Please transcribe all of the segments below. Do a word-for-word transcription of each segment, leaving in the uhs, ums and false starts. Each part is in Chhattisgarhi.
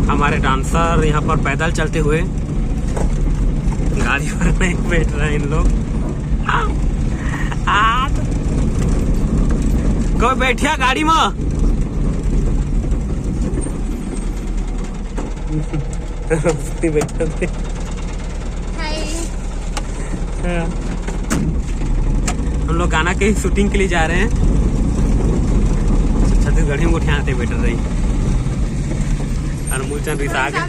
हमारे डांसर यहाँ पर पैदल चलते हुए, गाड़ी पर नहीं बैठ रहे इन लोग। आ, आ, कोई बैठिया गाड़ी में? बैठा थे। हाय। हाँ। हम लोग गाना के शूटिंग के लिए जा रहे हैं। छत्तीसगढ़ी में गोठियाते बैठ रही। और मूलचंद रिसा आ गए।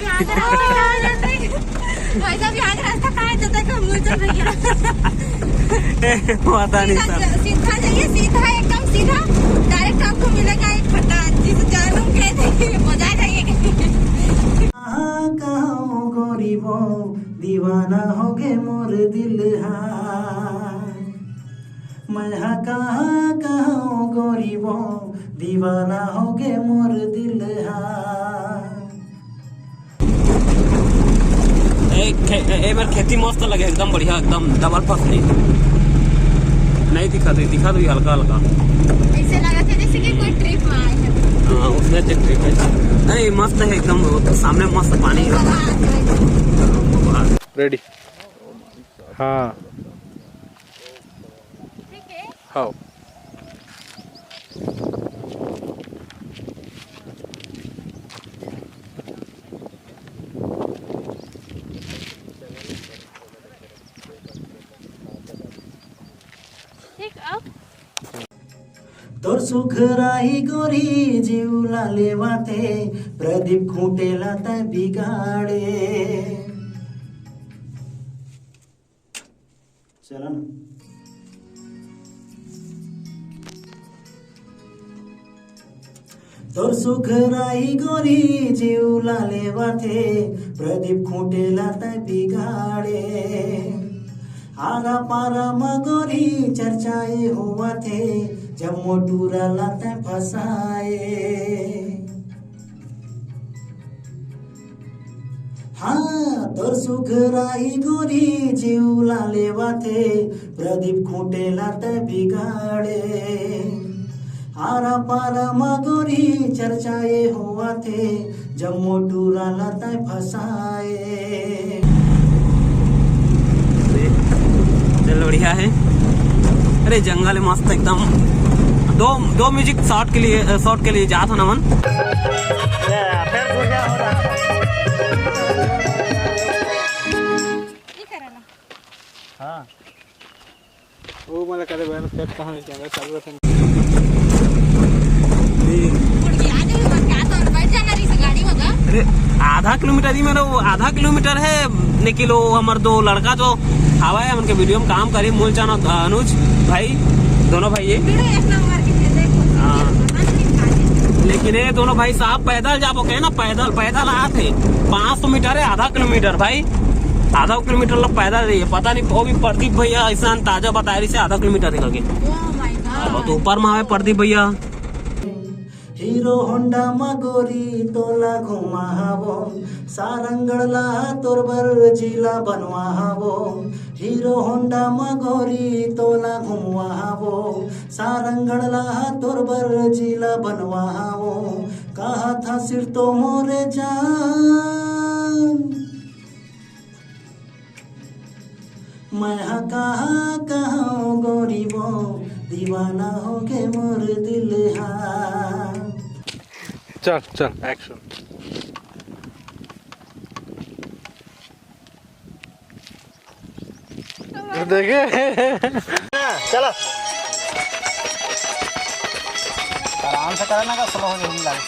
भाई साहब, यहाँ का रास्ता कहाँ है? जब तक हम मूलचंद भैया। पता नहीं सीधा, सर। सीधा जाइए, सीधा, एकदम सीधा। डायरेक्ट आपको मिलेगा एक फटा, जिसे जानू कह देंगे, मजा आ जाइए। कहाँ, कहाँ वो गोरी वो दीवाना हो गए मोर दिल हा। मैं हा कहाँ, कहाँ वो गोरी वो दीवाना हो गए मोर दिल हा। ए, खे-, ए, ए, मेर खेती मस्त लगे, एकदम बढ़िया, एकदम डबल फसली। नहीं दिखा तो, दिखा तो हल्का हल्का। ऐसे लगा था जैसे कि कोई ट्रिप में आए हैं। हाँ, उसने तो ट्रिप है। नहीं, मस्त है एकदम, वो तो सामने मस्त पानी है। वाह। रेडी। हाँ। ठीक है। हाँ। ठीक, अब तोर सुघराई गोरी जीव ला लेवाथे, प्रदीप खूंटे ला तै बिगाड़े। चला ना। तोर सुघराई गोरी जीव ला लेवाथे, प्रदीप खूंटे ला तै बिगाड़े। आरा पारा म गोरी चर्चा ए होवाथे, जब मोटूरा ला तै फसाए। हाँ, तोर सुघराई गोरी जीव ला लेवाथे, प्रदीप खूंटे ला तै बिगाड़े। आरा पारा म गोरी चर्चा ए होवाथे, जब मोटूरा ला तै फसाए। चल बढ़िया है। अरे जंगल है मस्त एकदम। दो, दो म्यूजिक शॉट के लिए, शॉट के लिए जात हन हमन। हाँ। वो मला करे बहन, पेट कहाँ ले जाएगा? चालू रखें। अरे, आधा किलोमीटर ही मेरा, वो आधा किलोमीटर है, लेकिन वो हमारे दो लड़का जो हवा है, उनके वीडियो में काम करी, मूलचंद और अनुज भाई, दोनों भाई ये। हाँ। लेकिन ये दोनों भाई साहब पैदल जाबो कहे ना, पैदल, पैदल आते, पाँच सौ मीटर है, आधा किलोमीटर भाई, आधा किलोमीटर लोग पैदल रही है। पता नहीं, वो भी प्रदीप भैया ऐसा अंदाजा बताए रही से आधा किलोमीटर है करके। Oh my God। अब तो ऊपर में आवे प्रदीप भैया। हीरो होंडा म गोरी तोला घुमावो, सारंगढ़ ला तोर बर जिला बनवावो। हीरो होंडा म गोरी तोला घुमावो, सारंगढ़ ला तोर बर जिला बनवावो। कहा था सिर तो मोरे जान, मैं हा कहाँ कहाँ गोरी वो, दीवाना हो के मोर दिल हा। चल चल, एक्शन। देखे। चलो। आराम से करना का, स्लो हो जाएगी गाड़ी।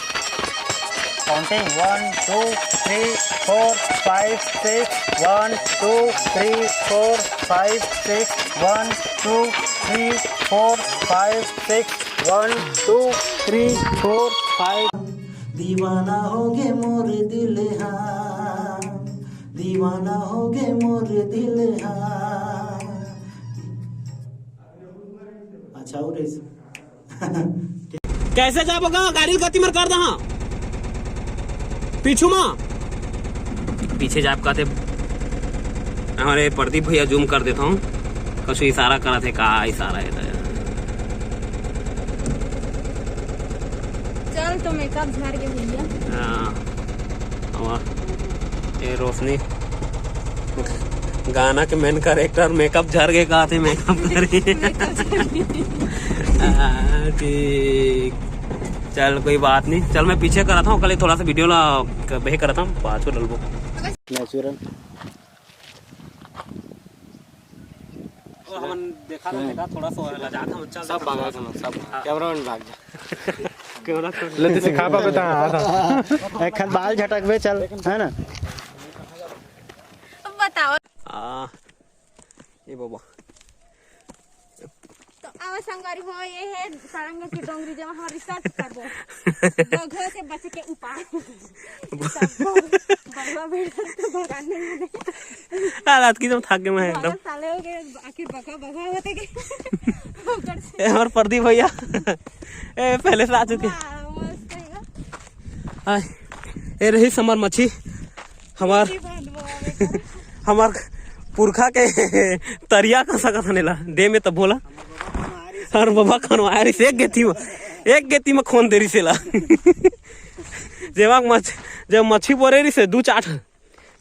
Counting, one, two, three, four, five, six, one, two, three, four, five, six, one, two, three, four, five, six, one, two, three, four, five. दीवाना हो गे मोर दिल हा, दीवाना हो गे मोर दिल हा। अच्छा, और ऐसे कैसे जाबो गा? गाड़ी गति मर कर दहा। पीछू मा। पीछे जाब कहते हमारे प्रदीप भैया, जूम कर देता हूँ। कुछ इशारा करा थे, का इशारा है? चल तो मेकअप झाड़ के भैया। हाँ। वाह, ये रोशनी गाना के मेन कैरेक्टर, मेकअप झर के कहा थे, मेकअप करी। हाँ, ठीक, चल कोई बात नहीं, चल मैं पीछे करत हूँ, कल थोड़ा सा वीडियो ला बहे करत हूँ, पाछू डलबो। नेचुरल। ओ, हमन देखा तो बेटा, थोड़ा सा लजात हम, चल सब देखा भागा थोड़ा सा। सब। हाँ। कैमरा मैन भाग जा। कैमरा तो ले, तो सिखा पाबे ता, हाँ, हाँ। एक खन बाल झटकबे, चल, है ना? अब बताओ। आ, ये बाबा। तो आवा संगवारी हो, ये है सारंग के डोंगरी, जेमा हमर रिसर्च करबो। बघवा से बचे के उपाय। सबको बघवा भेड़ से तो भगाने में। आ, रात की तो थक गए मैं एकदम। साले हो गए, आखिर बघवा, बघवा होते के। ऊपर से। ए, हमार प्रदीप भैया। ए, पहले से आ चुके। वाह, मस्त है। हाय। ए, रही हमार मच्छी। हमार, हमार पुरखा के तरिया कह सकत हन एला, डैम में तब बोला। हर बाबा खनवाया रिस एक गेती में, एक गेती में खोन दे रिस एला। जेमा मछ-, जब मच्छी बोरे रिस दू चार ठन,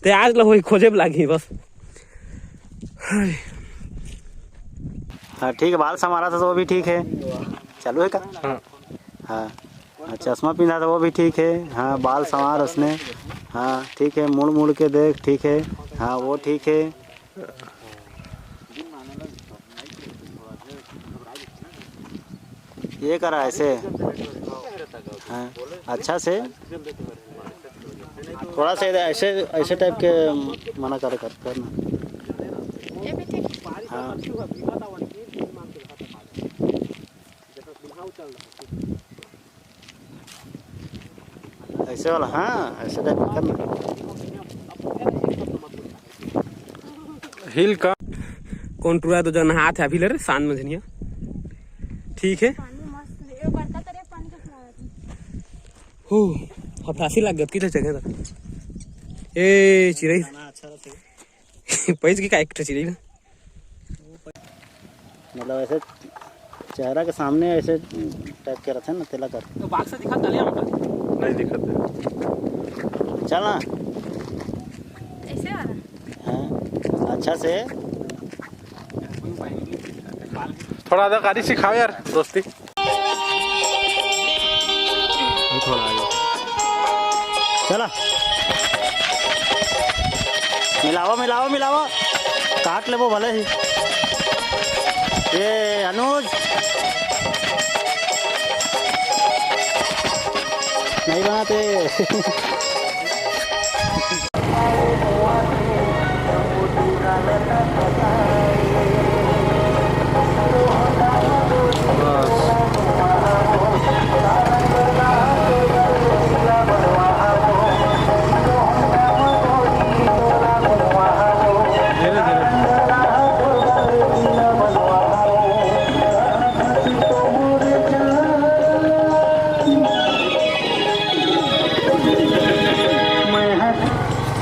ते आज ल होई खोजे लागही बस। हाँ, ठीक है, बाल संवारा था तो वो भी ठीक है। चालू है का? हाँ। हाँ, हाँ, चश्मा पिंधा था वो भी ठीक है। हाँ, बाल संवार उसने। हाँ, ठीक है, मुड़ मुड़ के देख, ठीक है। हाँ, वो ठीक है। ये करा ऐसे। हाँ, अच्छा से। थोड़ा सा इधर ऐसे, ऐसे टाइप के मना कर, कर, करना। हाँ। ऐसे वाला, हाँ, ऐसे टाइप का करना। हिल का। कौन टूरा तो जन हाथ है अभी ले रे, शांत मझनिया। ठीक है। पानी मस्त है, बड़का तरे पानी का फुहारा थी। हो, हफासी लग गया, किधर जगह था? ए, चिरई। पैस की का एक ठो चिरई ना? मतलब ऐसे चेहरा के सामने ऐसे टाइप के रहते हैं ना, तेला कर। तो बाघ से दिखा तले हमका। नहीं दिखत है। चल ना। ऐसे वाला? हाँ, अच्छा से। थोड़ा अदाकारी सिखाओ यार, दोस्ती। थोड़ा आगे। चला। मिलावा, मिलावा, मिलावा। काट लेबो भले ही। ये अनुज। नहीं बनाते।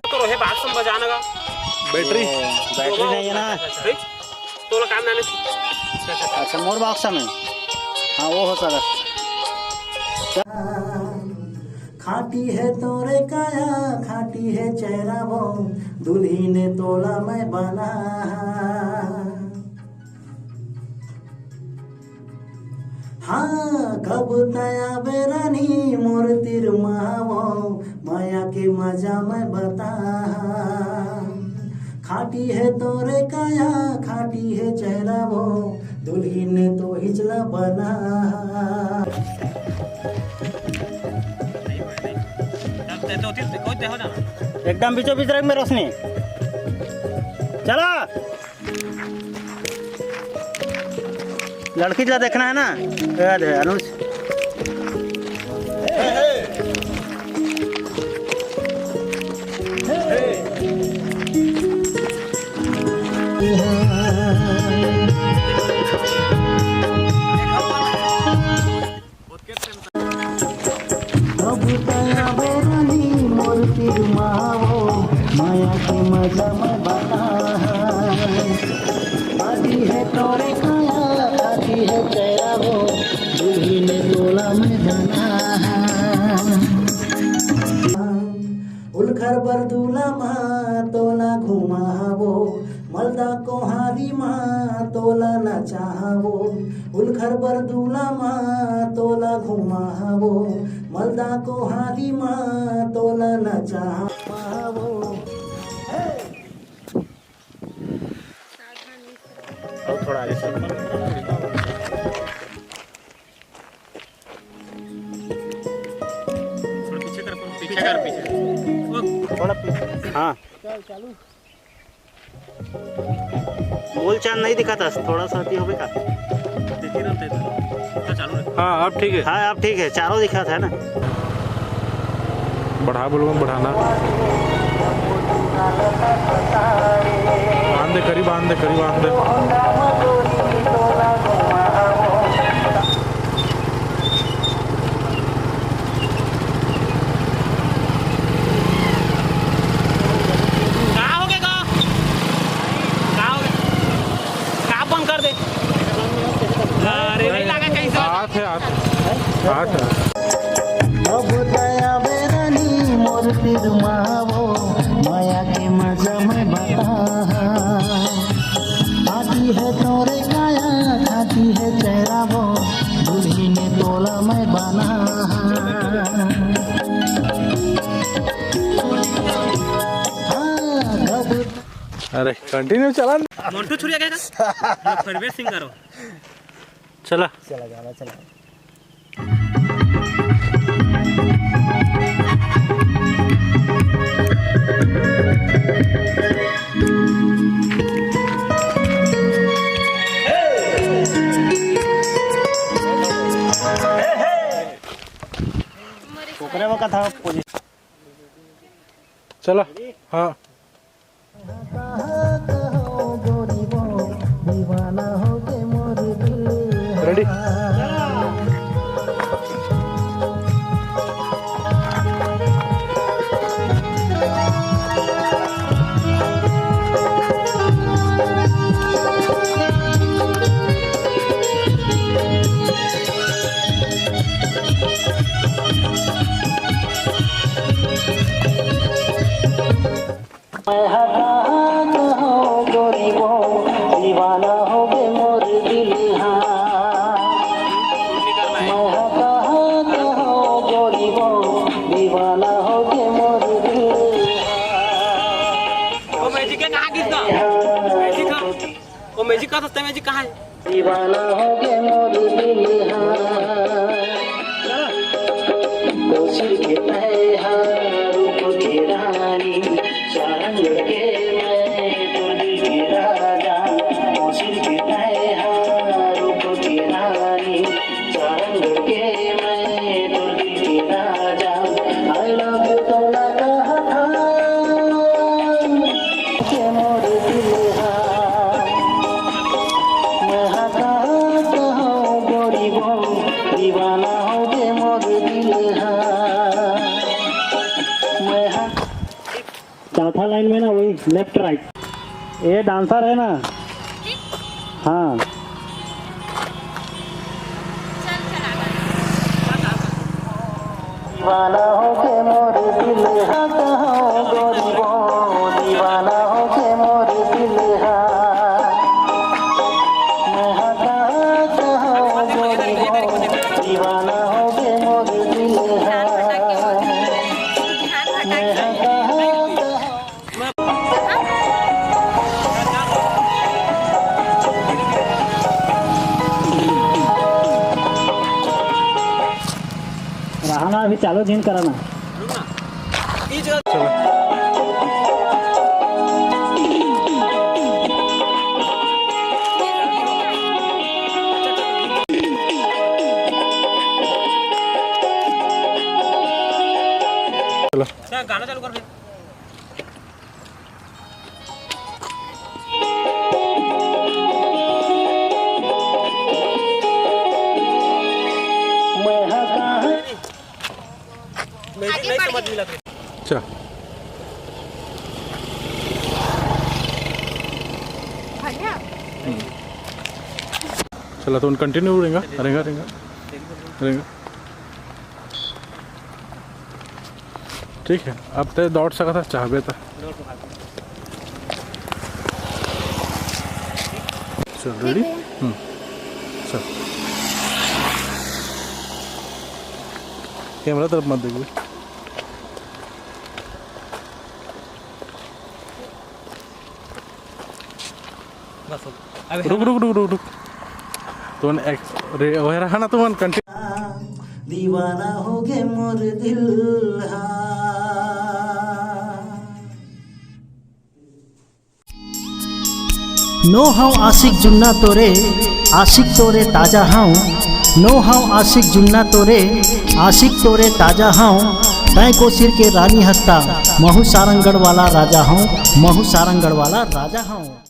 तो रोहे बात सम बजाना का। बैटरी? बैटरी नहीं है ना। ठीक? तो ला काम नाने। अच्छा, मोर बॉक्स में। हाँ, वो हो सका। खाटी है तोरे काया, खाटी है चेहरा वो, दुल्ही ने तोला मैं बना। हाँ, कब तया बेरानी मोर तीर मावो, माया के मजा मैं बता। खाटी है तोरे काया, खाटी है चेहरा वो, दुल्ही ने तो हिचला बना। एकदम बीचों बीच रख में रोशनी। चला। लड़की ला देखना है ना, याद है अनुज। अब तया बेरानी मोर तीर मावो, माया के मजा मैं बता। आदि है तोरे काया, आदि है चेहरा वो, दुल्ही ने तोला मैं बना। उलखर बरदुला मा तोला घुमावो, मलदा कोहारी मा तोला नचावो। उलखर बरदुला मा तोला घुमावो, मलदा कोहारी मा तोला नचावो। और थोड़ा आगे चल। थोड़ा पीछे कर, पीछे कर, पीछे। थोड़ा पीछे। हाँ। बोल चांद नहीं दिखाता, थोड़ा सा अति होबे का? देखिए ना, तो चालू रख। हाँ, अब ठीक है। हाँ, अब ठीक है, चारों दिखाता है ना। बढ़ा बोलूँ, बढ़ाना। आन दे, करीब आन दे, करीब आन दे। का हो गया, का? का हो गया? का बंद कर दे। अरे, नहीं लगा कहीं से। हाथ है, हाथ। हाथ है। अब दया बेरानी मोर पीर मावो, माया के मजा मैं बता। आती है तोरे काया, खाती है चेहरा वो, दुल्हन तोला मैं बना। हाँ, अब अरे, कंटिन्यू चला ना। मोंटू छुरिया क्या? मैं फेवरेट सिंगर हूँ। चला। चला, गाना चला। ओकरे वक्त था पोजीशन। चला। हाँ। रेडी। मैं हा कहाँ कहाँ गोरी वो, दीवाना हो गे मोर दिल हा। मैं हा कहाँ कहाँ गोरी वो, दीवाना हो गे मोर दिल हा। वो मैजिक है, कहाँ गिरता? मैजिक है। वो मैजिक का सस्ता मैजिक कहाँ है? दीवाना हो गे मोर दिल हा। तो सिर के तय हा रूप के रानी, सारंग के मैं तो दिल के राजा। तो सिर के तय हा रूप के रानी, सारंग के मैं तो दिल के राजा। I love you तोला कहा था के मोर दिल हा। मैं हा कहाँ कहाँ गोरी वो, दीवाना हो गे मोर दिल हा। मैं हा चौथा लाइन में ना, वही लेफ्ट राइट, ये डांसर है ना। हाँ। दीवाना हो गे मोर दिल हा, कहाँ गोरी वो, दीवाना हो गे मोर दिल हा। मैं हा कहाँ, कहाँ गोरी वो, दीवाना हो गे मोर दिल हा। मैं हा कहाँ, कहाँ रहना अभी चालू जिन कराना। चलो। अच्छा, गाना चालू कर दे। मैं हा कहाँ। म्यूजिक नहीं समझ में लग रही। अच्छा। बढ़िया। चला तो कंटिन्यू रहेगा, रहेगा, रहेगा, रहेगा। ठीक है, अब ते दौड़ सकत हस, चाहबे त। चल, रेडी? हम्म। चल। कैमरा तरफ मत देखबे। बस हो। अबे रुक, रुक, रुक, रुक, रुक। तुमन एक, रे, वह रहा ना, तुमन कंटिन्यू। दीवाना हो गे मोर दिल हा। नो हव आशिक जुन्ना तोरे, आशिक तोरे ताजा हव। नो हव आशिक जुन्ना तोरे, आशिक तोरे ताजा हव। तैं कोसिर के रानी हस ता, महू सारंगढ़ वाला राजा हव, महू सारंगढ़ वाला राजा हव।